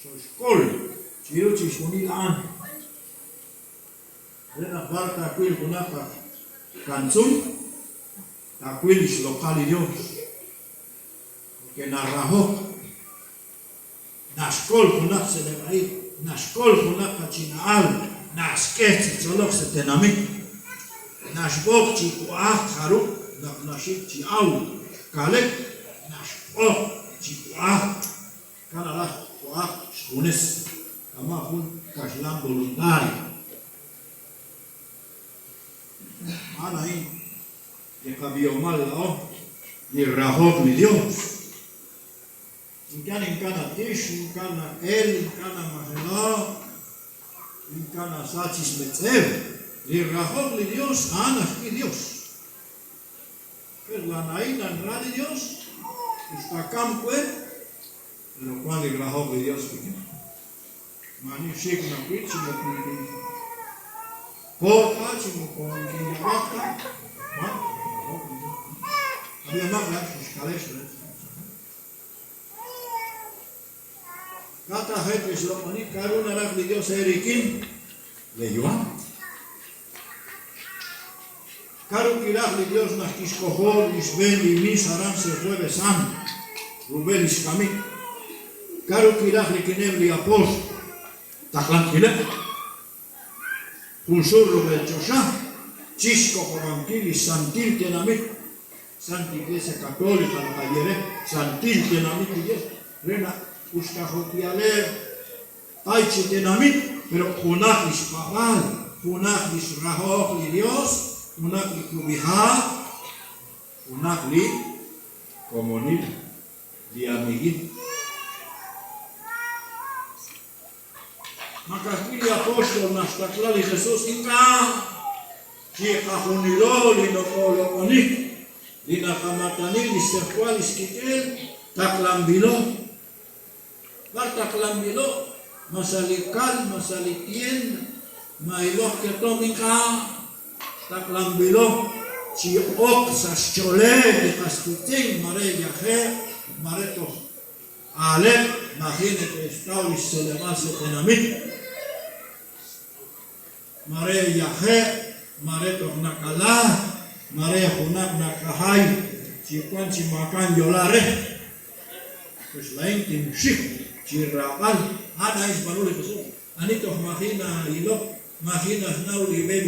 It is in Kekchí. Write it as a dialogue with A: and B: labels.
A: Xoxkol chiru chixjunil a'an. Re naq b'ar taawil junaq aj kantzul, taawil lix loq'al li Dios. Porque narahok, naxkol junaq se'leb'a'ib', naxkol junaq qachina'al, naxk'e chi tzolok sa' tenamit, naxb'oq chi wa'ak jarub' naq naxik chi awk xkalek, naxb'oq chi wa'ak. Kan naraj wa'ak xjunes kama' jun kaxlan voluntario. A'an a'in li qab'ihomal laa'o, li rahok li Dios. Ink'a' ink'a' natix, ink'a' na'el, ink'a' namajelo, ink'a' nasach xmetz'ew. Li rahok li Dios a'an ajwi' Dios. Pero la na'in nanra li Dios, usta kamk we, pero wank li rahok li Dios wik'in. Maa'ani xik nawil chi moko nikinpo'k ta, chi moko nikinyab'ak ta, wank li rahok li Dios wik'in. Ab'ihomaq laa'ex li xkalex re. K'a' li xloq'onik k'a'ru naraj li Dios eerik'in? Lee yu'am. K'a'ru kiraj li Dios naq kixk'ojob' li xb'een li mis aran sa' Jueves Santo, rub'el lix kamik? K'a'ru kiraj rik'ineb' li apostol? Taqlankileb' jun sur rub'el choxa chixk'ojob'ankil li santil tenamit, Santa Iglesia Católica naqaye re, santil tenamit li Dios, re naq usta jo'k'ihaleb' Ay chi tenamit, pero junaq lix paab'aal, junaq lix rahok li Dios, junaq li kub'iha', junaq li komonil, li amiguil. Ma ka'ajwi' li apóstol naxtaqla li Jesús? Ink'a'! Chiqajunilo li nokoloq'onik, li naqamatani lix tz'ejwal lix kik'el, taqlanb'ilo. B'ar taqlanb'ilo, ma sa' li kal, ma sa' li tiend, ma ilok ketom ink'a' taqlanb'ilo chi ok sa' xch'ooleb' li qas qiitz'in, mare yajeb', mare toj aaleb' maji' neke'xtaw li xtzoleb'aal sa' tenamit, mare yajeb', mare toj nakala, mare junaq nak'ajay chi wan chi maak'a' nyola re. Pues laa'in tinxik chi raab'al. A'an a'in xb'aanu li Jesús. Ani toj maji' na'ilok, maji' naxnaw li b'e li.